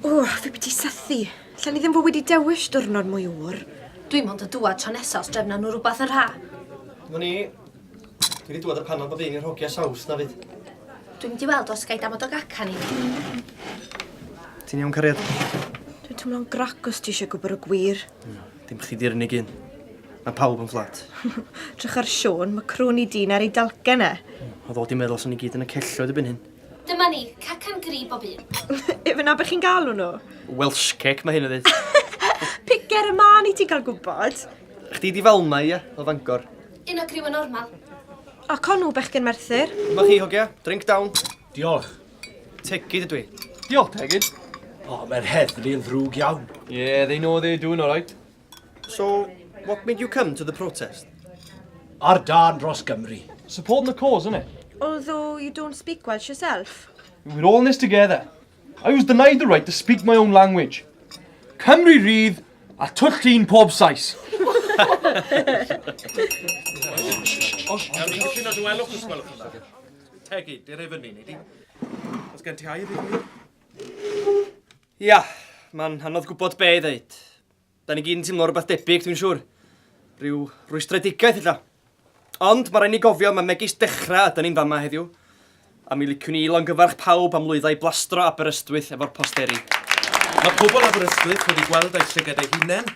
O, fi biti sythu. Allan ni ddim fod wedi dewis diwrnod mwy oer. Dwi mond yn dŵad tro nesa os drefna nhw rwbath yn rha. Dyma ni. Dwi wedi dŵad â panad bob un i'r hogia saws na fyd. Dwi'n mynd i weld os gai damod o gacan i fi. Ti'n iawn, cariad? Dwi'n teimlo'n grac os ti eisiau gwybod y gwir. Dim chdi di'r unig un. Mae pawb yn fflat. Drych ar Siôn, mae crwn i dyn ar ei dalcen e. Oedd o di meddwl swn i gyd yn y celloedd erbyn hyn. Dyma ni, cacan gri bob un. Ife na be chi'n galw nhw? Welsh cake mae hyn o ddweud. Piger y man i ti'n cael gwybod. Chdi di Falma, ia, o Fangor. Un o griw y normal. Ac o'n nhw bechgyn Merthyr. Dyma chi, hogia. Drink down. Diolch. Tegid ydw i. Diolch, Tegid. O, mae'r heddlu yn ddrwg iawn. Yeah, they know what they're doing, all right. So, what made you come to the protest? Ar dân dros Gymru. Supporting the cause, innit? Although you don't speak Welsh yourself. We're all in this together. I was denied the right to speak my own language. Cymru rydd a twll llun pob Sais. Tegid, dere fyny, nei di. Os gen ti air i fi? Ia, mae'n anodd gwybod be i ddeud. Da ni gyd yn teimlo rhywbeth debyg, dwi'n siŵr. Rhyw rwystredigaeth ella. Ond mae rhaid ni gofio mae megis dechrau ydan ni'n fama heddiw. A mi liciwn i longyfarch pawb am lwyddo i blastro Aberystwyth efo'r posteri. Mae pobl Aberystwyth wedi gweld â'u llygad eu hunain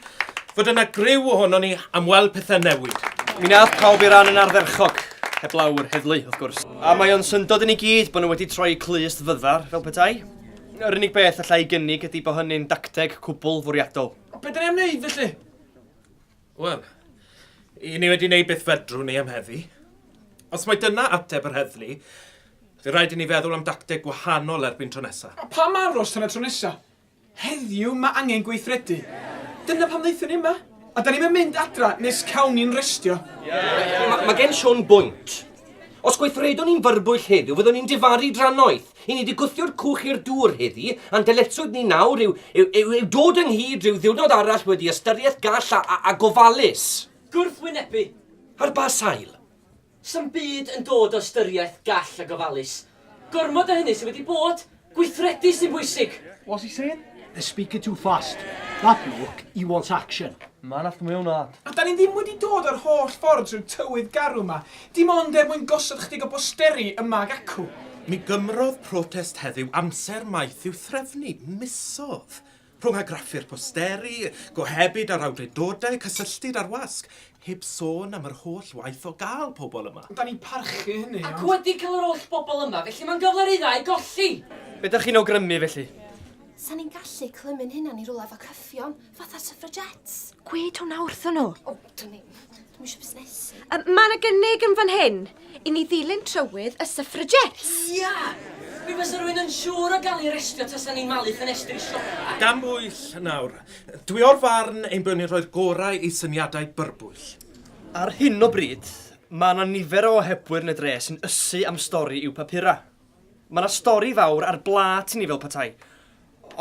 fod yna griw ohonon ni am weld pethau'n newid. Mi nath pawb ei ran yn ardderchog, heblaw yr heddlu, wrth gwrs. A mae o'n syndod i ni gyd bod nhw wedi troi clust fyddar, fel petai. Yr unig beth alla i gynnig ydi bo hynny'n dacteg cwbl fwriadol. Be da ni am wneud felly? Wel, i ni wedi wneud beth fedrwn ni am heddi. Os mai dyna ateb yr heddlu, fydd rhaid i ni feddwl am dacteg gwahanol erbyn tro nesa. A pam aros tan y tro nesa? Heddiw mae angen gweithredu. Dyna pam ddaethon ni yma. A da ni'm yn mynd adra nes cawn ni'n restio. Mae ma gen Siôn bwynt. Os gweithredwn ni'n fyrbwyll heddiw, fyddwn ni'n difaru drannoeth. I ni 'di gwthio'r cwch i'r dŵr heddi, a'n dyletswydd ni nawr yw, yw, yw, yw dod ynghyd rhyw ddiwrnod arall wedi ystyriaeth gall a, a, a gofalus. Gwrthwynebu. Ar ba sail? Sa'm byd yn dod o ystyriaeth gall a gofalus. Gormod o hynny sydd wedi bod. Gweithredu sy'n bwysig. What's he saying? They're speaking too fast. That bloke, he wants action. Man after my own heart. A da ni ddim wedi dod yr holl ffordd trwy'r tywydd garw 'ma, dim ond er mwyn gosod chydig o bosteri yma ag acw. Mi gymrodd protest heddiw amser maith i'w threfnu, misodd. Rhwng argraffu'r posteri, gohebu 'da'r awdurdodau, cysylltu 'da'r wasg, heb sôn am yr holl waith o gael pobl yma. Da ni'n parchu hynny, ond... Ac wedi cael yr holl bobl yma, felly mae'n gyfle rhy dda i golli! Be dach chi'n awgrymu felly? Sa ni'n gallu clymu'n hunan i rwla efo cyffion, fatha'r suffragettes. Gwed hwnna wrthyn nhw. O, dwn i'm. Dwi'm eisiau busnesu. Yy, ma' 'na gynnig yn fan hyn i ni ddilyn trywydd y suffragettes. Ia! Mi fysa rhywun yn siŵr o gael ei arestio tasa ni'n malu ffenestri siopa. Gan bwyll nawr. Dwi o'r farn ein bod ni'n rhoi'r gorau i syniadau byrbwyll. Ar hyn o bryd, mae 'na nifer o ohebwyr yn y dre sy'n ysu am stori i'w papurau. Mae 'na stori fawr ar blât i ni fel petai.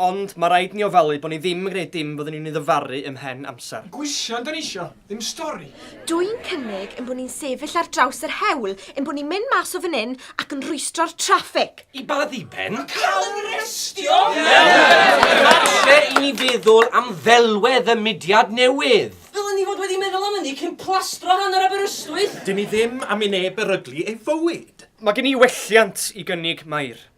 Ond mae raid ni ofalu bod ni ddim yn gwneud dim fyddwn ni'n ei ddyfaru ymhen amser. Gwysion 'da ni isio, ddim stori. Dw i'n cynnig ein bod ni'n sefyll ar draws yr hewl, ein bod ni'n mynd mas o fan hyn ac yn rhwystro'r traffig. I ba ddiben? Cael yn restio! Falle i ni feddwl am ddelwedd y mudiad newydd. Ddylen ni fod wedi meddwl am hynny cyn plastro hanner Aberystwyth! Dyn ni ddim am i neb beryglu ei fywyd. Mae gen i welliant i gynnig, Mair.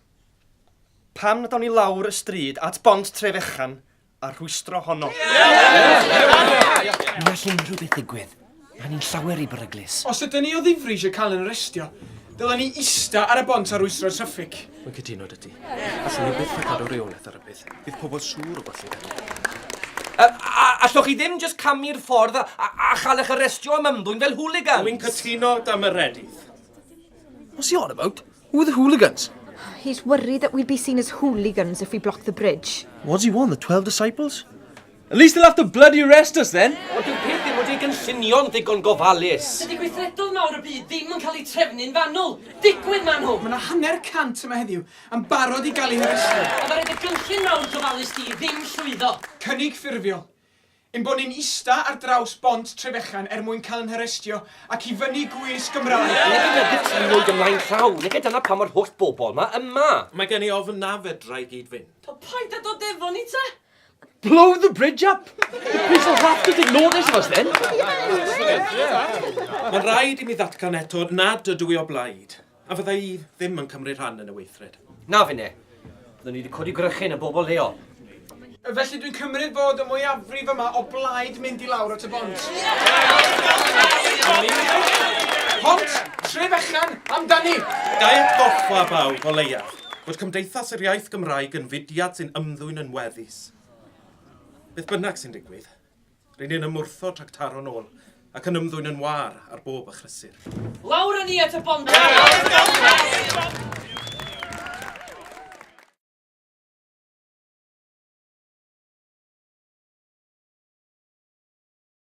Pam nad awn ni lawr y stryd at Bont Trefechan a rhwystro honno? Mi all unrhyw beth ddigwydd. Mae hynny'n llawer rhy beryglus. Os ydyn ni o ddifri eisiau cael yn arestio, dylen ni ista ar y bont a rwystro'r traffig. Mae'n cytuno 'da ti. Allwn ni byth â cadw rheolaeth ar y peth. Fydd pobl siŵr o golli penna. Allwch chi ddim jyst camu'r ffordd a, a, a chael eich arestio am ymddwyn fel hooligans? Rwy'n cytuno 'da Meredydd. What's he on about? Who are the hooligans? He's worried that we'll be seen as hooligans if we block the bridge. What's he want, the 12 disciples? At least they'll have to bloody arrest us then! Ond dyw'r peth ddim wedi ei gynllunio'n ddigon gofalus. Dydy gweithredoedd mawr y byd ddim yn cael eu trefnu'n fanwl. Digwydd maen nhw! Mae 'na hanner cant yma heddiw, yn barod i gael eu harestio. Ond mae rhaid y gynllun mawr gofalus di ddim llwyddo. Cynnig ffurfiol. Ein bod ni'n ista ar draws bont Trefechan er mwyn cael yn harestio ac i fyny gwisg Gymraeg. Nage dyna gytunwyd ymlaen llaw, nage dyna pam mae'r holl bobl 'ma yma. Mae gen i ofn na fedra i gyd fynd. O, paid â dod efo ni te! Blow the bridge up! The police will have to take notice of us then. Mae'n rhaid i mi ddatgan eto nad ydw i o blaid, a fydda i ddim yn cymryd rhan yn y weithred. Na finne. Byddwn ni wedi codi gwrychyn y bobl leol. Felly dwi'n cymryd fod y mwyafrif yma o blaid mynd i lawr at y bont. Pont Trefechan amdani! Ga i atgoffa bawb o leiaf fod Cymdeithas yr Iaith Gymraeg yn fudiad sy'n ymddwyn yn weddus. Beth bynnag sy'n digwydd, ry'n ni'n ymwrthod rhag taro'n ôl ac yn ymddwyn yn wâr ar bob achlysur. Lawr â ni at y bont!